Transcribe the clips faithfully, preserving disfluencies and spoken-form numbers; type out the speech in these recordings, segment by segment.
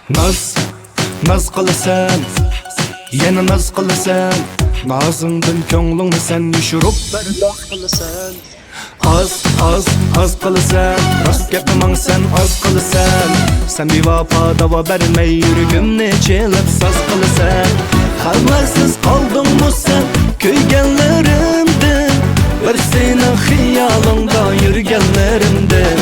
ناز، ناز قىلىسەن، يەنە ناز قىلىسەن. نازىڭدىن كۆڭلۈڭنى سەن يوشۇرۇپ بىر ناز قىلىسەن. ئاز، ئاز، ئاز قىلىسەن، راست گەپنى ماڭا سەن ئاز قىلىسەن. سەن بىۋاپا داۋا بەرمەي، يۈرىكىمنى چېلىپ ساز قىلىسەن. خەۋەرسىز قالدىڭمۇ سەن كۆيگەنلىرىمدىن، بىر سېنىڭ خىيالىڭدا يۈرگەنلىرىمدىن؟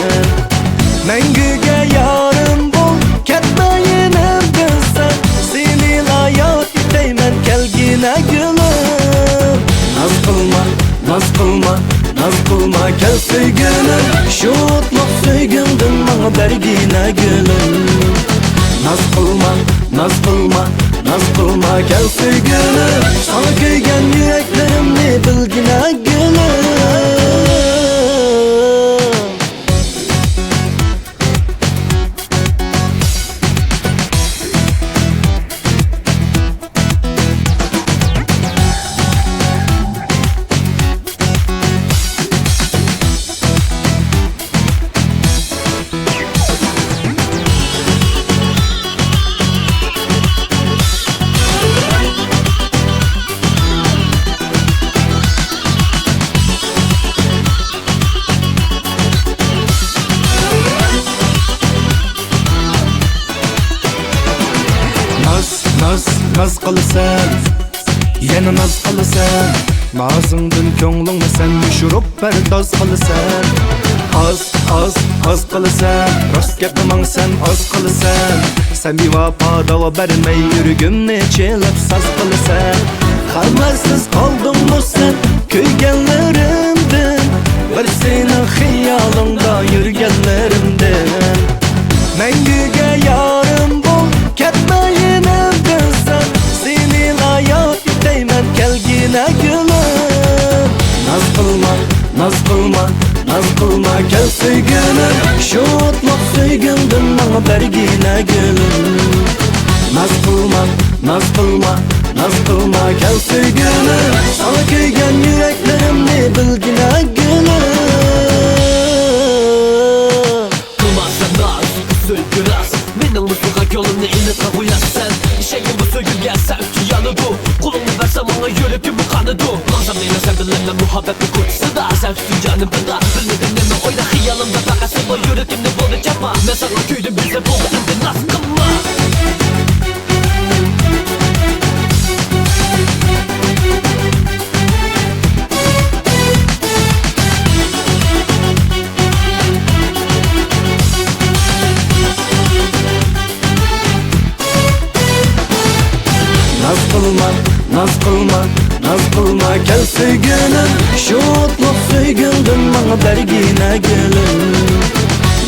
مەڭگۈگە يارىم بول، كەتمە يېنىمدىن سەن، سېنىلا ياد ئېتەيمەن، كەلگىنە گۈلۈم. ناز قىلما، ناز قىلما، ناز قىلما، كەل سۆيگۈنۈم، شۇ ئوتلۇق سۆيگۈڭدىن ماڭا بەرگىنە گۈلۈم. ناز قىلما، ناز قىلما، ناز قىلما، كەل سۆيگۈنۈم، ساڭا كۆيگەن يۈرەكلىرىمنى بىلگىنە گۈلۈم. ناز، ناز، ناز قىلىسەن، يەنە ناز قىلىسەن. نازىڭدىن كۆڭلۈڭنى سەن يوشۇرۇپ بىر داز قىلىسەن. ئاز، ئاز، ئاز قىلىسەن، راست گەپنى ماڭا سەن ئاز قىلىسەن. سەن بىۋاپا داۋا بەرمەي، يۈرىكىمنى چېلىپ ساز قىلىسەن. خەۋەرسىز قالدىڭمۇ سەن كۆيگەنلىرىمدىن، بىر سېنىڭ خىيالىڭدا يۈرگەنلىرىمدىن؟ مەڭگۈگە يارىم بول، كەتمە يېنىمدىن سەن، سېنىلا ياد ئېتەيمەن، كەلگىنە گۈلۈم. ناز قىلما، ناز قىلما، ناز قىلما، كەل سۆيگۈنۈم، شۇ ئوتلۇق سۆيگۈڭدىن ماڭا بەرگىنە گۈلۈم. ناز قىلما، ناز قىلما، ناز قىلما، كەل سۆيگۈنۈم، ساڭا كۆيگەن يۈرەكلىرىمنى بىلگىنە گۈلۈم. قىلماسا ناز، سۆيگۈ راست، مېنىڭ مۇزلىغان كۆڭلۈمنى ئېنىقلا قويارسەن. ئىشەنگىن بۇ سۆيگۈمگە، سەن ئۈچۈن يانىدۇ. قولۇڭنى بەرسەڭ ماڭا، يۈرىكىم قانىدۇ. ماڭسام دەيمەن سەن بىلەن مەن مۇھەببەتنىڭ كوچىسىدا. سەن ئۈچۈن جانىم پىدا، بىلمىدىم نېمە ئويلا خىيالىمدا، پەقەت سەن بار، يۈرىكىمنى بولدى جاپا. مەن ساڭا كۆيدۈم، بىزدە بولدى ئەمدى ناز قىلما. ناز قىلما، ناز قىلما، ناز قىلما، كەل سۆيگۈنۈم، شۇ ئوتلۇق سۆيگۈڭدىن ماڭا بەرگىنە گۈلۈم.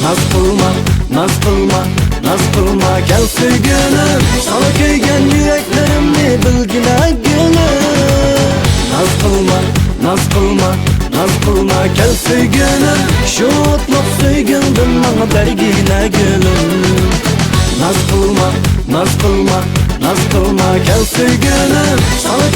ناز قىلما، ناز قىلما، ناز قىلما، كەل سۆيگۈنۈم، ساڭا كۆيگەن يۈرەكلىرىمنى بىلگىنە گۈلۈم. ناز قىلما، ناز قىلما، ناز قىلما، كەل سۆيگۈنۈم، شۇ ئوتلۇق سۆيگۈڭدىن ماڭا بەرگىنە گۈلۈم. ناز قىلما، ناز قىلما، ناز قىلما، كەل سۆيگۈنۈم، ساڭا